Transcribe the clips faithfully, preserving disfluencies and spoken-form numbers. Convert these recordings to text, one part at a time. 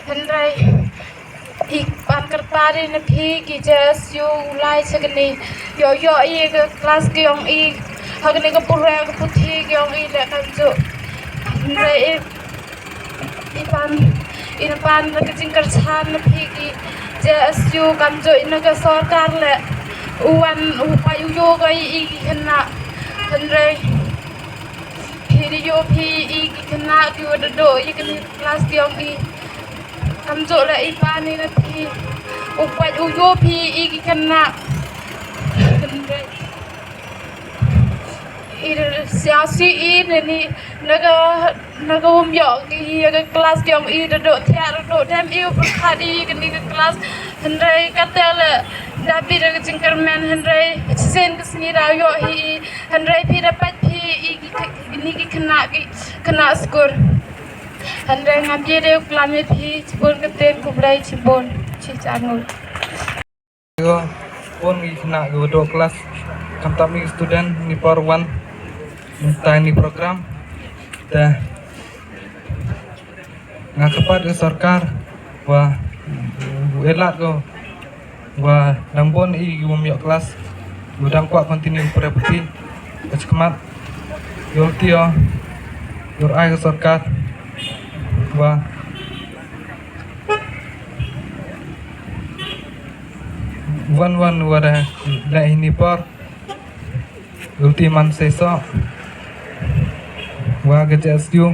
Hynrei i pan kyrpad i na phi ki J S U u lai sha kane, ïoh ïoh i ka klas ki ong i ha kane ka pura ka puthi ki ong i leh kam ju. Hynrei i i pan i na pan na ka jingkyrchan na phi ki J S U kam ju i na ka sorkar leh u wan u pait u ïoh ka i i ki khynnah. Hynrei phi da ïoh phi i ki khynnah ki wa da doh i kane ka klas ki ong i kam ju leh i pan i na phi u pait u ïoh phi i ki khynnah. Hynrei i da sia si i na ni na ka na ka um ïoh ki ya ka klas ki ong i da doh thiah da doh dem i u pyrkhat i kane ka klas. Hynrei kata leh da bi da ka jingkyrmen hynrei shisien ka sngi da ïoh hi i hynrei phi da pait phi i ki kane ki khynnah ki khynnah skur. Hynrei ngam ye de u klam ïa phi chibun ka ten khublei chibun chi channel. Ko pun ngi khynnah ki wa doh klas khamtam ngi student ni por wan mynta ni program. Te nga kyrpad ka sorkar wa u elat ko wa dang bun i ki wam ïoh klas wa dang kwah continue pura puthi. Ka chikmat ïoh tio ïoh ai ka sorkar wa wan wan wa da la ini por ulti man seso wa ka J S U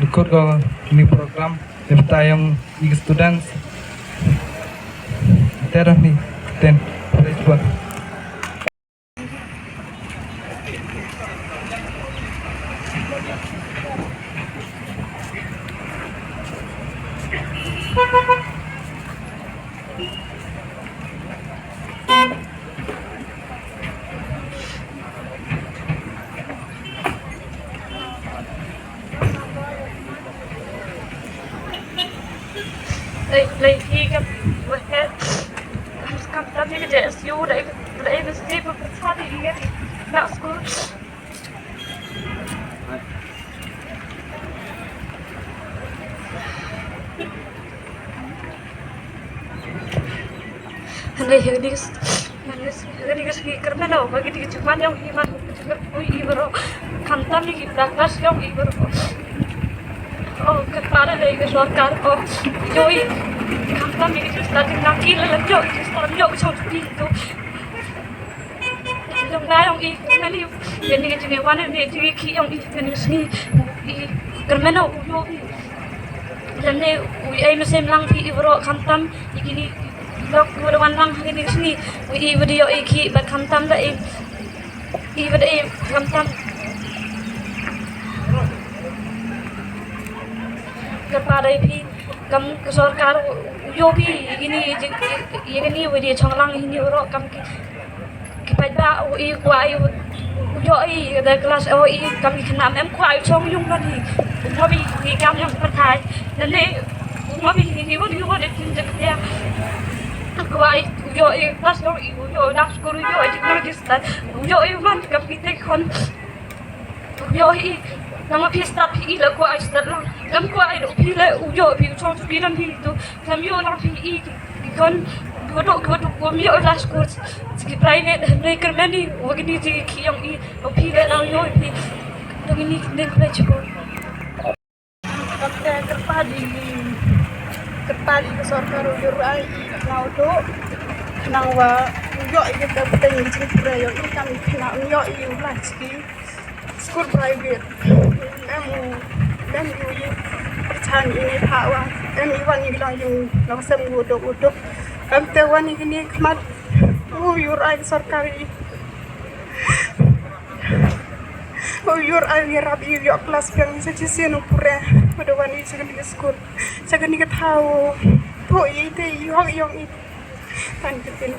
dikut ko ni program. Ipta yang i students terah ni ten. Lei lei hi ka waheh. Kam tam ni ka J S U da da ka state ba ka sa di ngi na school. Hynrei hynrei hynrei hynrei ka sngi kyrmen o ba ki dei ka jingwan ïong i man ka jingkyrkhu i baroh. Khamtam i ki pra klas ïong i baroh. O kyrpad ïa ka sorkar o ïoh i khamtam i ki jingstad jingnang ki la lem ïoh i jingstad ïoh i song i tu. Jong ba ïong i kyrmen i ïa ni ka jingwan ïa ni ka jingkhih ïong i ïa ni ka sngi i kyrmen o ïoh i. Lane u ai mynsiem lang phi i baroh khamtam i kini lok u da wan lang ha kini ka sngi u i ba da ïoh i khih bad khamtam da i i ba da i khamtam. Kyrpad ïa phi kam ka sorkar u ïoh phi i kini i kini u i da chong lang i ni baroh kam ki Ki paidbah u i kwah i u ïoh i da klas o i kam i khynnah em kwah i chong ïung don hi. U mo bi i kam ïong pyrthai. Nane u mo bi i u ïoh da kin jek ya. Kwah i u ïoh i klas o i u ïoh da skul u ïoh i jek na register. U ïoh i man kam ki te khon. U ïoh i nama phi stad phi i la kwah i stad lang. Kam kwah i do phi le u ïoh phi u chong phi don hi tu. Kam ïoh lang phi i. Kon ko do ko do ko mi o la school ki private hynrei kyrmen i wa kini ki ki ong i o phi le la yo i phi. To kini ki dei kyrmen chiko. Kyrpad i kyrpad i ka sorkar u ïoh ai i na u do nang wa ïoh i ka puteng i jingpre ïoh i kam i khynnah ïoh i u la chiki. School private. Em u em u yi perchan ini pha wa em i wan i long yung long sem u dok u dok. Em te wan i kini khmat u yur ai sorkari. U yur ai yarap i yok klas piang sa chi sien u pure. Pada wan i sa kini school sa kini ka thau. Pho i te i hok yong i. Tan ka tin.